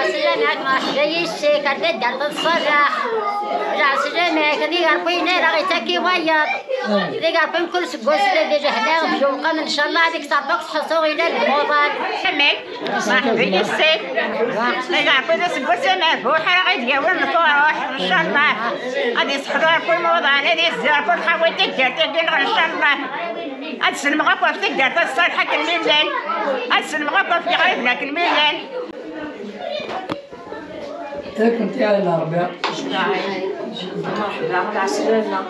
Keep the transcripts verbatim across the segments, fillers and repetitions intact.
Lɛeslama-k, merḥba yis-k, ar taddart n ṣṣalaḥ. Lɛeslama-k, ad iɣerq win ara ɣ-ittak i wayeḍ. Ad iɣerq mkul seg wass d lehna, bjewqem, ncallah, ad ikter akk seḥṣu ila lmuḍan. Amek? Merḥba yis-k. Ad iɣerq win seg wass amerbuḥ ara ɣ-id-yawin lfuruḥ, ncallah. Ad iseḥlu ar kul muḍan, ad izzi ar kul ḥawi taddart-agi-nneɣ, ncallah. Ad sellmeɣ akk ɣef taddart-a ṣṣaliḥa akken mi llan. Ad sellmeɣ akk ɣef yiɣriben akken mi llan. Ad kent-iɛin Ṛebbi. Merḥba, lɛeslama.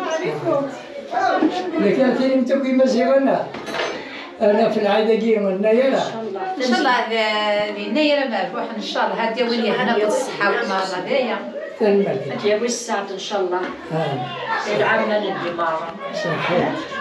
Lakin tilimt akk imaziɣen, ana ɣef lɛid-agi, nnayara. Ncallah d, d yennayer amerbuḥ, ncallah ad d-yawi lehna akked ṣṣeḥḥa akk merra, d aya. Tanemmirt. Ad d-yawi sseɛd, ncallah. Di lɛamna n ddi merra. Ṣṣeḥḥa.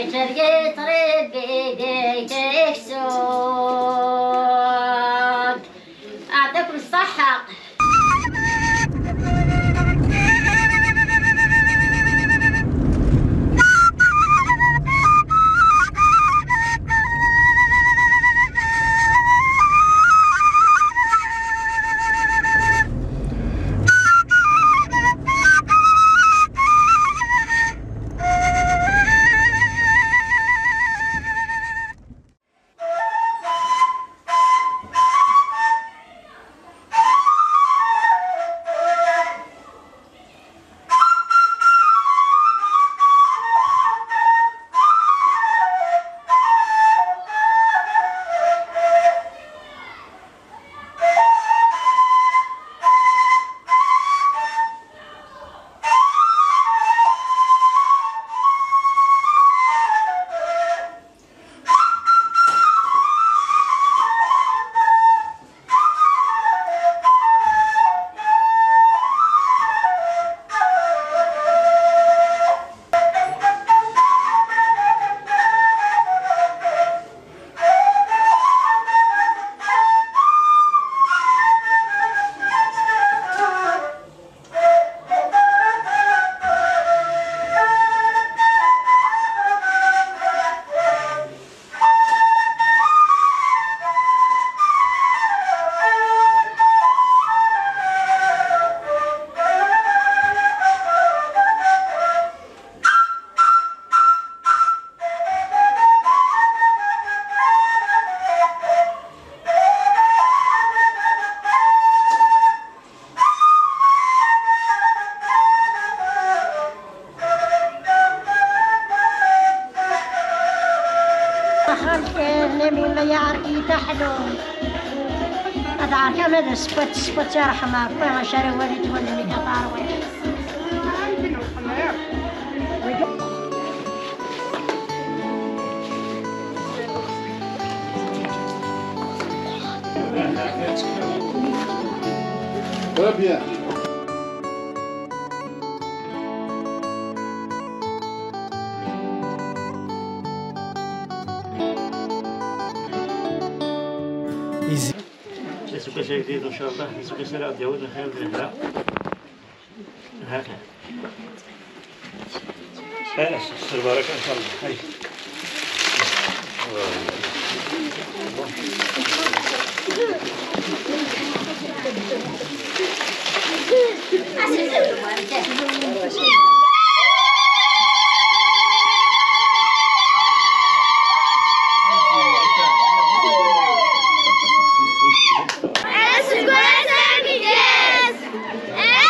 Jergit Rebbi deg teksut. Ɛṭikum ṣṣaḥa. Axxam kan, am yemma yeɛreq-iyi taḥlum. Ad ɛerkeɣ ma d asfat, asfat irḥem Ṛebbi, acu ara walit wallen-ik a taṛwiḥt. Très bien. Aseggas ajdid, ncallah, aseggas ara ɣ-d-yawin lxir d lehna. Haka. Eh, s-, s-, lbaraka, ncallah. Ay. Aseggas ameggaz!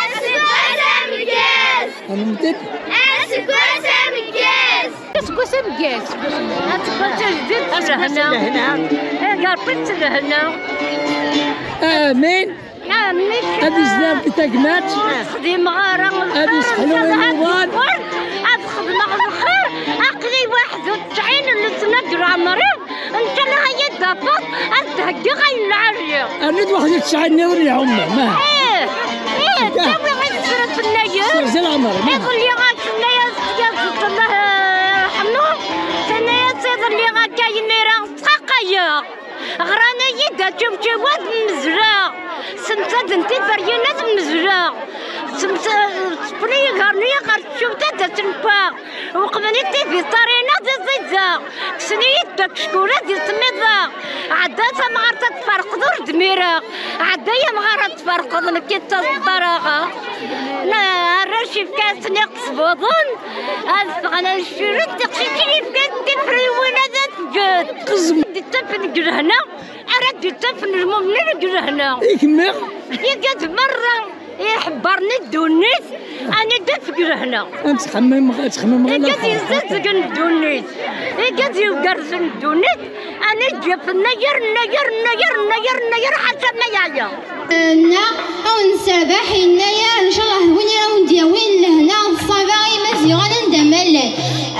Aseggas ameggaz! Aseggas ameggaz! Aseggas ameggaz! Aseggas ajdid s lehna. Lehna. Eh, garṭit s lehna. Amin. Amin. Ad izdi Ṛebbi tagmat. Ur xdimeɣ ara lxir. Ad isseḥlu imuḍan. Ad xedmeɣ lxir. Aql-i waḥed u tesɛin n lesna deg leɛmer-iw. Ncallah ad yi-d-tafeḍ, ad d-heggiɣ ayen lɛali. Rnu-d waḥed u tesɛin nniḍen iɛummen, ah. Ih, ih, ttawiɣ i tesra tenna-yas. Serzi leɛmer, ah. Iḍelli ad tenna-yas tyaziḍt, Allah irḥemu. Tenna-yas iḍelli akka imir-a ttqaqayeɣ. Ɣran-iyi-d ačiwčiw ad mmezleɣ. Semsaden tiferyin ad mmezleɣ. Semsa-, sefli igarnu-yi ɣer tciwt ad asen-fkeɣ. Weqmen-it tibiṭarin ad iẓiẓeɣ. Kksen-iyi-d akeckur ad ismiḍeɣ. Ɛedda tamɣart ad tferqeḍ ur dmireɣ. Ɛedda yamɣar ad tferqeḍ nekk i ttaẓeṭṭareɣ. La, arrac ifka-asen iqesbuḍen. Ad ffɣen ad ccirent tiqcicin ifka-asen tifriwin ad asǧed. Qezm. Ad d-ittaf deg lehna. Ara d-ittaf n lmumnin deg lehna. I kemmiɣ? Igad merra. Iḥebbaren n ddunit, ad nidef deg lehna. Ad txemmem, ad txemmem ɣer igad laxert. Yezzizigen ddunit, igad yugerzen ddunit, ad nid-yaf nnayer, nnayer, nnayer, nnayer, nnayer, ḥaca ma yeɛya. Nna, awen nserbaḥ, yennayer, ncallah d win ara wen-d-yawin lehna d ṣṣaba i Imaziɣen anda ma llan.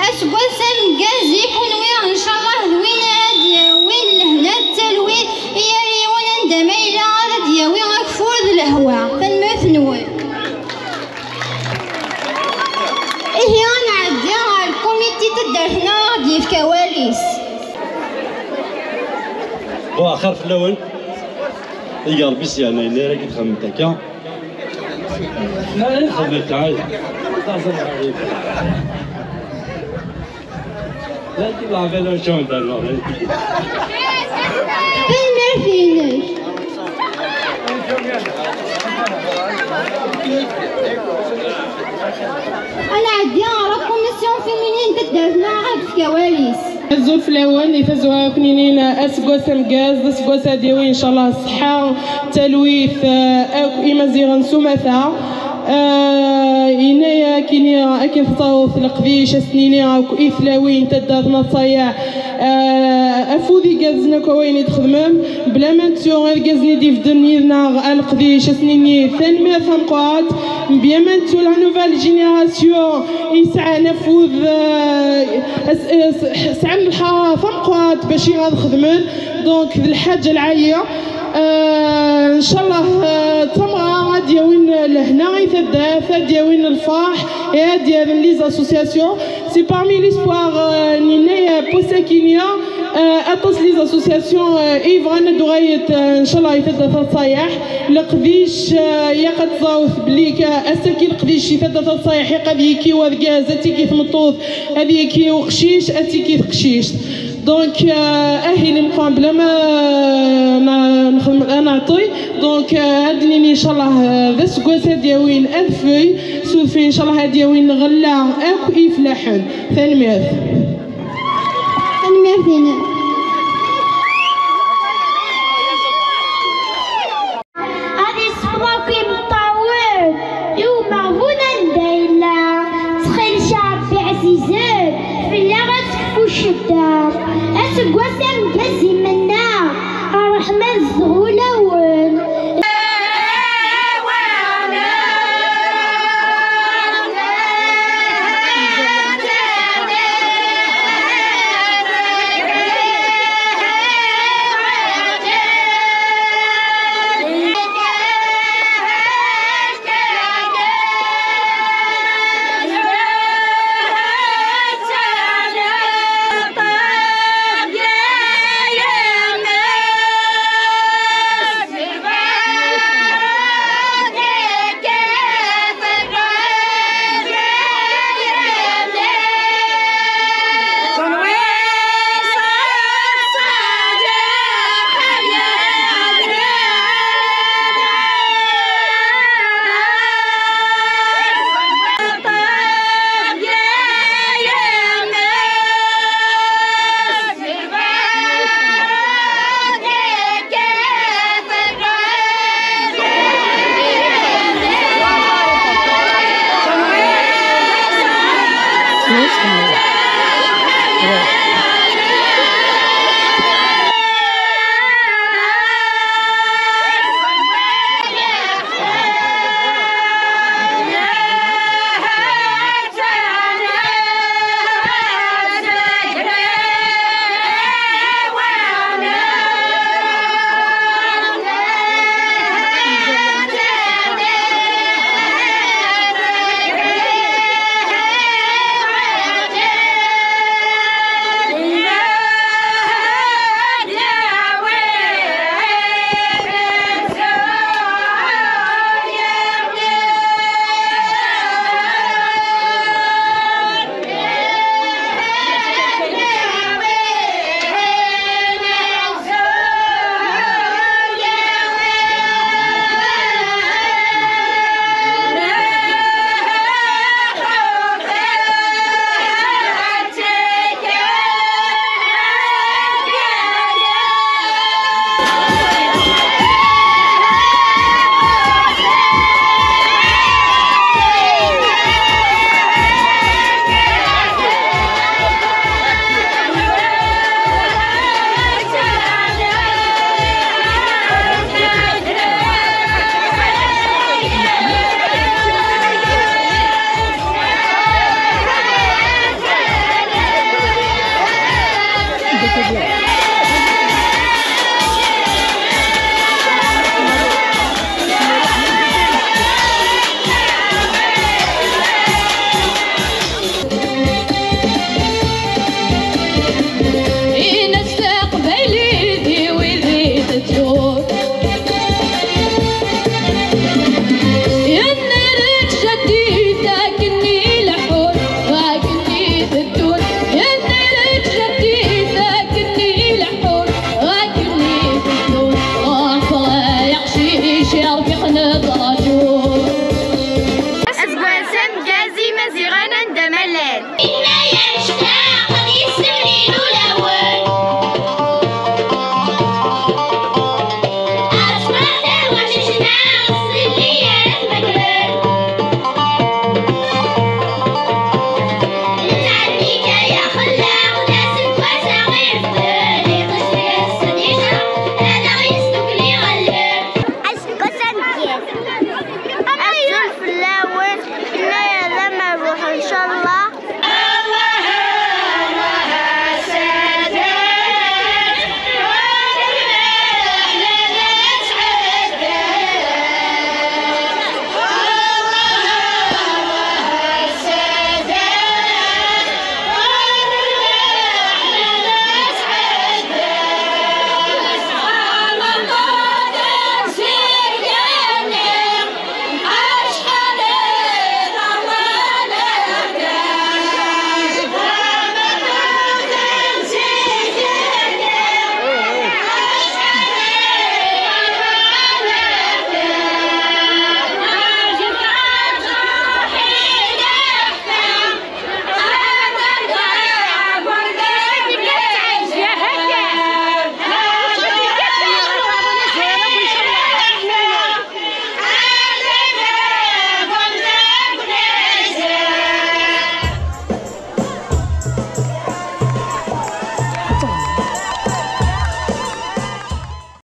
Aseggas ameggaz i kunwi, ncallah d win ara d-yawin lehna d talwit i yal yiwen anda ma yella ara d-yawi ageffur d lehwa. Tanemmirt-nwen. Ihi ad nɛeddi ɣer lkumiti n taddart-nneɣ. Axir fell-awen. Iga Ṛebbi s yeɛna yenna ara k-txedmemt akka. Xedmet ɛad. Tanemmirt-inek. Ad nɛeddi ɣer la commission féminine n taddart-nneɣ ad d-tefk awal-is. Azul fell-awen, di tazwara ad ken-inin aseggas ameggaz, d aseggas ad d-yawi ncallah ṣṣeḥḥa, talwit, eh, akk imaziɣen s umata. Eh, yenna-yak ini akken tettaweḍ leqdic, ad s-nini akk i tlawin taddart n At Ṣayeḥ, eh, afud igerrzen akk a wayen i d-txedmem, bla ma nettu irgazen i d-ibedden yid-neɣ a leqdic, ad s-nini tanemmirt tameqqrant, bla ma nettu la nouvelle génération yesɛan afud, eh, as-, as-, sɛan lḥara tameqqrant bac i ad xedmen. Donc d lḥaǧa lɛali. Euh, ncallah, euh, d tameɣra ad d-yawin lehna i taddart, ad d-yawin lferḥ, et ad d-yerren les associations. C'est parmi l'espoir, euh, n yennayer n wass-akini, euh, aṭas les associations, euh, i yebɣan ad d-uɣalent, euh, ncallah, i taddart At Ṣayeḥ. Leqdic, euh, ilaq ad teẓremt belli ka-, ass-agi leqdic i taddart At Ṣayeḥ ilaq ad yekki urgaz, ad tigi tmeṭṭut, ad yekki uqcic, ad tigi teqcict. Donc, euh, ahi lmeqqran bla ma, euh, na-, nxedm, ad nɛeṭṭi. Donc, euh, ad d-nini, ncallah, euh, d aseggas ad d-yawin adfel, s udfel, ncallah, ad d-yawin lɣella akk i ifellaḥen. Tanemmirt. Tanemmirt-inem. Ad isefḍ akk imeṭṭawen i umeɣbun anda yella. Ttxil-k a Ṛebbi ɛzizen, fell-aɣ ad tekfu ccedda. Aseggas ameggaz imenna, ṛṛeḥma tezdeɣ ulawen.